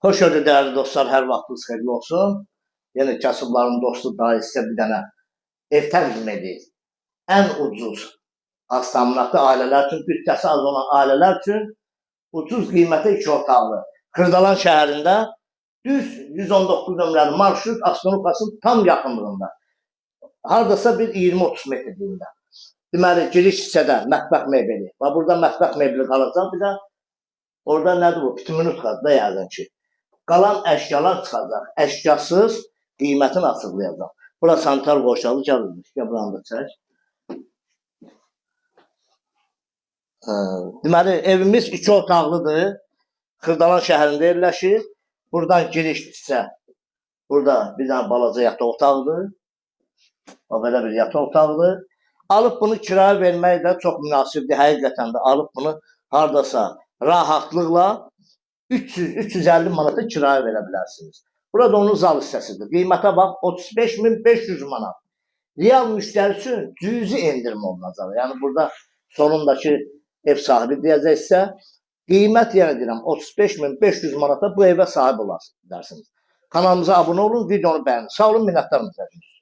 Xoş gördük dəyərli dostlar, hər vaxtınız xeyirli olsun. Yenə kasıbların dostu daha sizə bir dənə ev təqdim edir. Ən ucuz az təminatlı ailələr üçün, büdcəsi az olan ailələr üçün ucuz qiymətə iki otaqlı. Xırdalan şəhərində düz 119 nömrəli marşrut avtomobilinin tam yaxınlığında. Hardasa bir 20-30 metrliyində. Deməli, giriş hissədə mətbəx mebeli. Və burada mətbəx mebeli qalacaq. Bir də orada nədir bu? Pitminutkadır da yəqin ki. Qalan əşyalar çıxacaq. Əşyasız qiymətini açıqlayacaq. Bura sanitar qoşalı gəl, gəl buranı da çək. Deməli, evimiz iki otaqlıdır. Xırdalan şəhərində yerləşir. Buradan giriş hissə. Burada bir dənə balaca yataq otağıdır. Bax, belə bir yataq otağıdır. Alıb bunu kirayə vermək də çox münasibdir. Həqiqətən də alıb bunu hardasa rahatlıqla 300-350 manata kirayə verə bilərsiniz. Burada onun zal hissəsidir. Qiymətə bax, 35.500 manat. Real müştəri üçün cüzi endirim olunacaq. Yəni burada sonundakı ev sahibi deyəcəksə, qiymət yenə deyirəm 35.500 manata bu evə sahib ola bilərsiniz. Kanalımıza abunə olun, videonu bəyənin. Sağ olun, minnətdarım izlədiyiniz üçün.